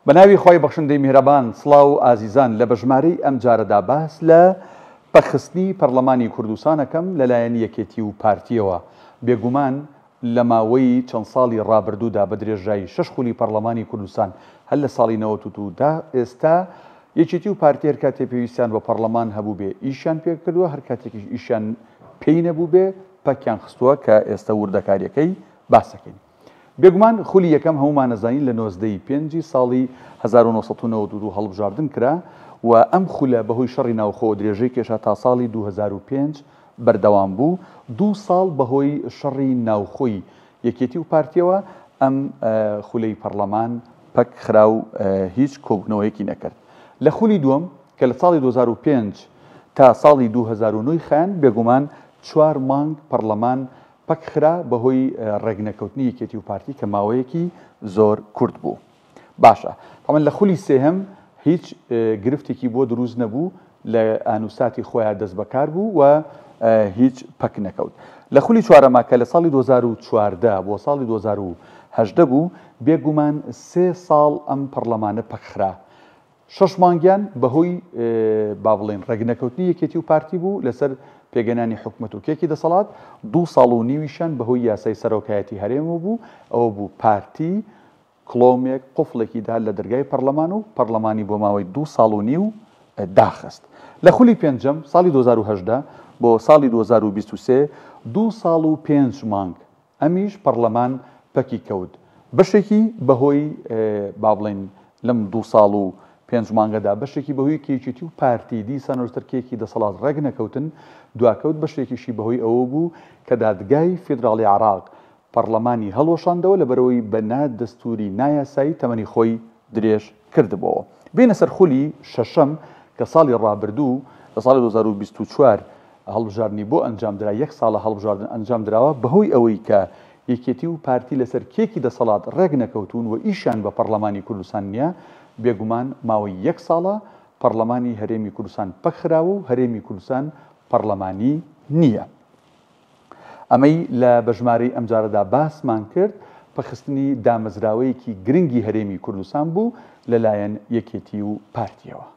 بە ناوی خوای بەخشندەی میهرەبان سڵاو ئازیزان لە بەژمارەی ئەم جارەدا باس لە پەکخستنی پەڕلەمانی کوردستان ئەکەم لەلایەن یەکێتی و پارتیەوە بێگومان لە ماوەی چەند ساڵی ڕابردوودا بە درێژایی شەش خولی پەڕلەمانی کوردستان هەر لە ساڵی 92 تا ئێستا یەکێتی و پارتی هەر کاتێ پێویستیان بە پەڕلەمان هەبووبێ ئیشیان پێ کردووە هەر کاتێکیش ئیشیان پێی نەبووبێ پەکیان خستووە کە ئێستا وردەکاریەکەی باسەکەین. بێگومان خولی یەکەم هەموومان ئەزانین لە 19 ی پێنجی ساڵی 1992 هەڵبژاردن کرا و ئەم خولە بەهۆی شەڕی ناوخۆوە درێژەی کێشا تا ساڵی 2005 بەردەوام بوو، دوو ساڵ بەهۆی شەڕی ناوخۆی یەکێتی و پارتیەوە ئەم خولەی پەڕلەمان پەک خرا و هیچ کۆبوونەوەیەکی نەکرد. لە خولی دووەم کە لە ساڵی 2005 تا ساڵی 2009 خایاند بێگومان چوار مانگ پەڕلەمان پەک خرا بەهۆی ڕێکنەکەوتنی یەکێتی و پارتی کە ماوەیەکی زۆر کورت بوو. باشە تەبعەن لە خولی سێهەم هیچ گرفتێکی بۆ دروست نەبوو لە ئانوساتی خۆیان دەست بەکار بوو و هیچ پەک نەکەوت. لە خولی چوارەما کە لە ساڵی 2014 بۆ ساڵی 2018 بوو بێگومان سێ ساڵ ئەم پەڕلەمانە پەکخرا. شەش مانگیان بەهۆی با بڵێین ڕێکنەکەوتنی یەکێتی و پارتی بوو لەسەر پێگەنانی حکومەت و کێکی دەسەڵات، دوو ساڵ و نیویشیان بەهۆی یاسای سەرۆکایەتی هەرێمەوە بوو، ئەوە بوو پارتی کڵۆمێک، قوفڵێکی دا لە دەرگای پەڕلەمان و پەڕلەمانی بۆ ماوەی دوو ساڵ و نیو داخست. لە خولی پێنجەم ساڵی 2018 بۆ ساڵی 2023 دوو ساڵ و پێنج مانگ ئەمیش پەڕلەمان پەکی کەوت بەشێکی بەهۆی با بڵێین لەم دوو ساڵ و پێنج مانگەدا بەشێکی بەهۆی کە یەکێتی و پارتی دیسان لەسەر کێکی دەسەڵات ڕێک نەکەوتن دواکەوت بەشێکیشی بەهۆی ئەوە بوو کە دادگای فیدراڵی عێراق پەڕلەمانی هەڵوەشاندەوە لەبەرئەوەی بە نا دەستوری نایاسایی تەمەنی خۆی درێژ کردبۆوە. بێینە سەر خولی شەشەم کە ساڵی ڕابردوو لە ساڵی 2024 هەڵبژاردنی بۆ ئەنجامدرا، یەک ساڵە هەڵبژاردن ئەنجامدراوە، بەهۆی ئەوەی کە یەکێتی و پارتی لەسەر کێکی دەسەڵات ڕێک نەکەوتوون و ئیشیان بە پەڕلەمانی کوردستان نییە، بێگومان ماوەی یەک ساڵە پەڕلەمانی هەرێمی کوردستان پەکخراوە و هەرێمی کوردستان پەڕلەمانی نییە. ئەمەی لە بەژمارەی ئەمجارەدا باسمان کرد، پەکخستنی دامەزراوەیەکی گرنگی هەرێمی کوردستان بوو لەلایەن یەکێتی و پارتییەوە.